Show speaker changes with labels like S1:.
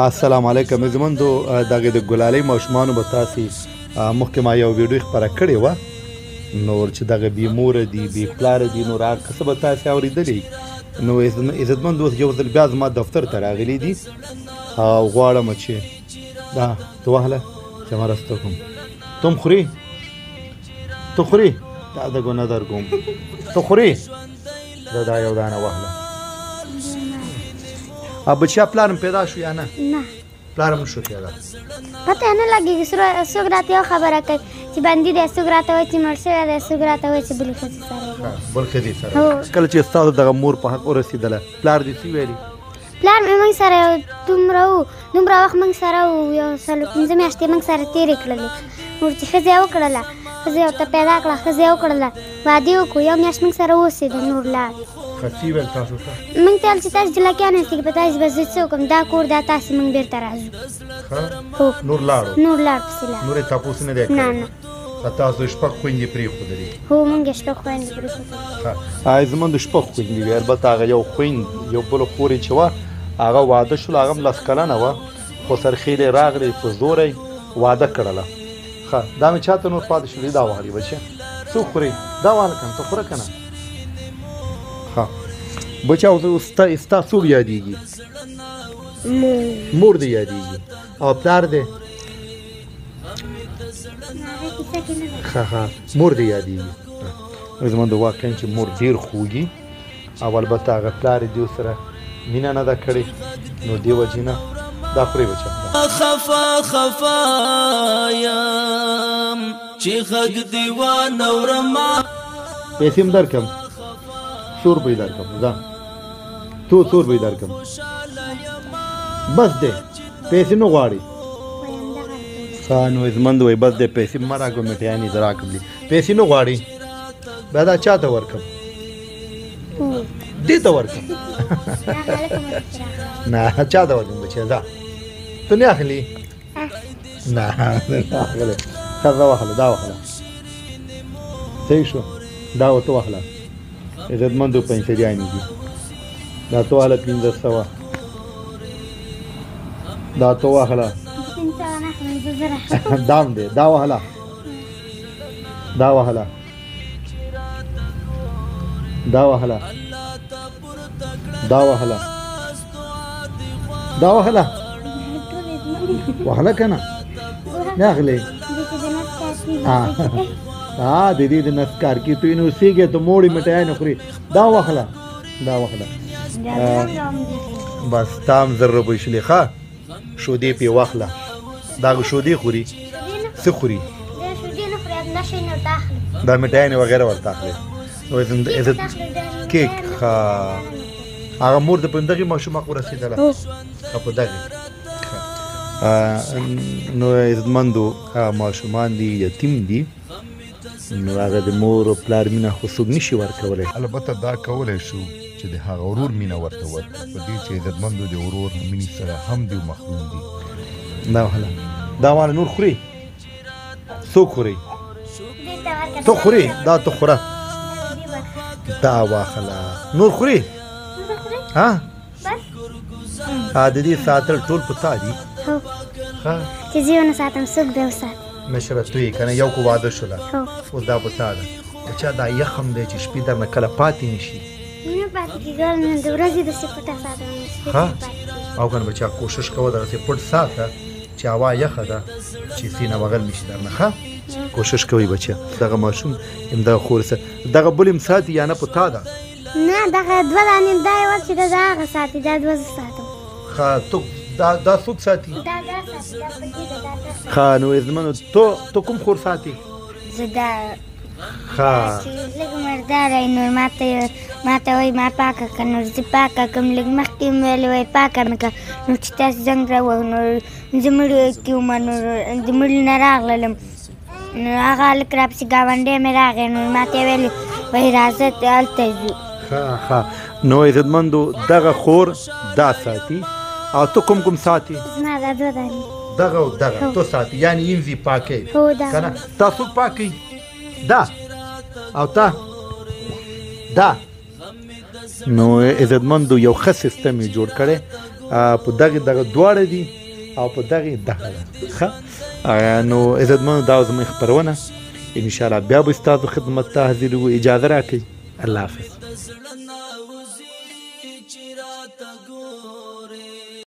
S1: السلام علیکم عزتمندو، دغه د ګلالۍ ماشومانو به تاسې مخکې ما یو ویډیو خپره کړې وه، نور چې دغه بې موره دي بې پلاره دي، نور هغه قصه به تاسې اورېدلې. نو عزتمند اوس یو ځل بیا زما دفتر ته راغلي دي او غواړم چې دا ته وهله چې مرسته کوم. ته هم خورې؟ ته خورې؟ تا د ګناه در کوم. ته خورې؟ زه دا یو دانه وهله. بچیا پلار هم پیدا شو یا نه؟
S2: نه،
S1: پلار هم شو پیدا.
S2: پته نه لګېږي، څوک راته یو خبره کوي چې بندي دی، څوک راته وایي چې مړ شوی دی، څوک راته وایي چې بلې ښځې سره دی.
S1: بل ښځې سره. کله چې ستاسو دغه مور په حق ورسېدله، پلار دې څه ویلي؟
S2: پلار مې موږ سره یو دومره و، دومره وخت موږ سره و، یو 4-5 میاشتې موږ سره تېرې کړلې. نور چې ښځه یې وکړله، ښځه یې ورته پیدا کړه، ښځه یې وکړله، واده یې وکړو، یو میاشت موږ سره واوسېده، نور لاړ.
S1: ښه، څه ویل تاسو ته؟
S2: موږ ته ویل چې تاسې جلکیان یاستئ، که په تاسې به زه څه وکړم، دا کور دا تاسې، موږ بېرته راځو.
S1: ښه، نور لاړو؟
S2: نور لاړ، پسې لاړ.
S1: نور یې تپوس نه دی کړی؟
S2: نه نه.
S1: تاسو شپږ خویندې پرېښودلې؟
S2: هو، موږ یې شپږ خویندې پرېښودلې.
S1: ښه، زموږ د شپږ خویندې وې، البته هغه یو خویند یو بل خور یې چې وه هغه واده شول، هغه هم 10 کلنه وه، خو سرخېلې راغلې په زوره یې واده کړله. ښه، دا مې چاته نور پاتې شولې؟ دا واخلي بچیه، څوک خورې؟ دا واخله که نه، ته خوره که نه. ښه بچیه، اوس ستا څوک یادېږي؟ مور دې یادېږي او پلار دې؟ ښه ښه، مور دې یادېږي. زما د واقعا چې مور ډېر خوږي او البته هغه پلار یې دې سره مینه نه ده کړې، نو دې وجې نه دا خورې بچیه.
S3: خفا خفا یم چې غږ دې وانه ورم.
S1: پیسې هم درکړم، څو روپۍ درکړم؟ ځه څو روپۍ درکړم؟ بس دی، پیسې نه غواړي. ښه، نو عزتمند وایي بس دی، پیسې مه راکړه، مټیانې دې راکړلې، پیسې نه غواړي. بیا دا چا ته ورکړم؟ دې ته ورکړم؟ نه، چا ته ورکړم بچیه؟ ځه، ته نه اخلي؟ نه، نه اخلي. ښه، ځه واخله، دا واخله. صحیح شو، دا ورته واخله. عزتمندو پنځریانې دي، دا ته واخله 500، دا ته واخله. دام دی، دا واخله، دا واخله، دا واخله، دا واخله، دا واخله، واخله که نه؟ نه اخلې؟ د دې د نس کار کې ته نو سیږې، ته موړې مټیانې خورې. دا واخله، دا واخله، بس تا هم 1000 روپۍ شولې. ښه، شودې پې واخله. دا شودې خوري؟ څه خوري؟ دا مټیانې وغیره ورته اخلې. نو عزت کیک. ښه، هغه مور د په دغې ماشوم حق ورسېدله؟ ښه، په دغې. نو عزتمندو ماشومان دي، یتیم دي، نو هغه د مور او پلار مینه خو څوک نشي ورکولی.
S4: البته دا کولی شو چې د هغه ورور مینه ورته ورکړو، په دې چې عزتمندو د ورور مینې سره هم دیو محروم دي.
S1: دا واخله، دا واخله. نور خوري؟ څوک خوري؟ ته خورې؟ دا ته خوره، دا واخله. نور خوري؟ ها، د دې ساتل ټول په تا دي. ښه،
S2: چې زه یې ونه ساتم څوک به یې وساتي؟
S1: مشره ته یې که نه، یو کو واده شوله، اوس دا په تا ده. بچا دا یخ هم دی چې شپې درنه کله پاتې نه شي.
S2: نه پاتې کېږي، د ورځې داسې پټه ساتم.
S1: ښه، او که نه بچا کوشش کوه دغسې پټ ساته چې هوا یخه ده چې سینه بغل نه شي درنه. ښه، کوشش کوئ بچیا. دغه ماشوم همدغه خور سره دغه بل هم ساتي یا نه په تا ده؟
S2: نه، دغه دوه دانې دا یوه چې ده دا هغه ساتي، دا دوه زه ساتم.
S1: ښه، ته دا څوک ساتي؟
S2: دا دا ساتي، دا په دې ده، دا دا.
S1: ښه، نو عزتمنو ته کوم خور ساتي؟
S2: زه دا.
S1: ښه،
S2: چې لږ مرداره یې، نور ماته وایي ما پاکه کړه، نور زه پاکه کړم. لږ مخکې مې ویلې وایي پاکه مې کړه، نو چې تاسو زنګ راوهو نور زه مړي کې وم، نور د مړي نه راغللم، نو هغه هلک راپسې ګاونډی مې راغی، نو ماته یې ویلې وایي راځه هلته ځو.
S1: ښه ښه، نو عزتمندو دغه خور دا ساتي او ته کوم کوم ساتي؟
S2: زما دا دوه دانې،
S1: دغه او دغه ته ساتي، یعنې اینځي پاکوي که نه؟ تا څوک پاکوي؟ دا او تا دا. نو عزتمندو یو ښه سیستم یې جوړ کړی. په دغه دغه دواړه دي او په دغه دغه ده. ښه، نو عزتمنو دا زموږ خپرونه، ان شاء الله بیا به ستاسو خدمت ته حاضر وو. اجازه راکړئ، الله حافظ.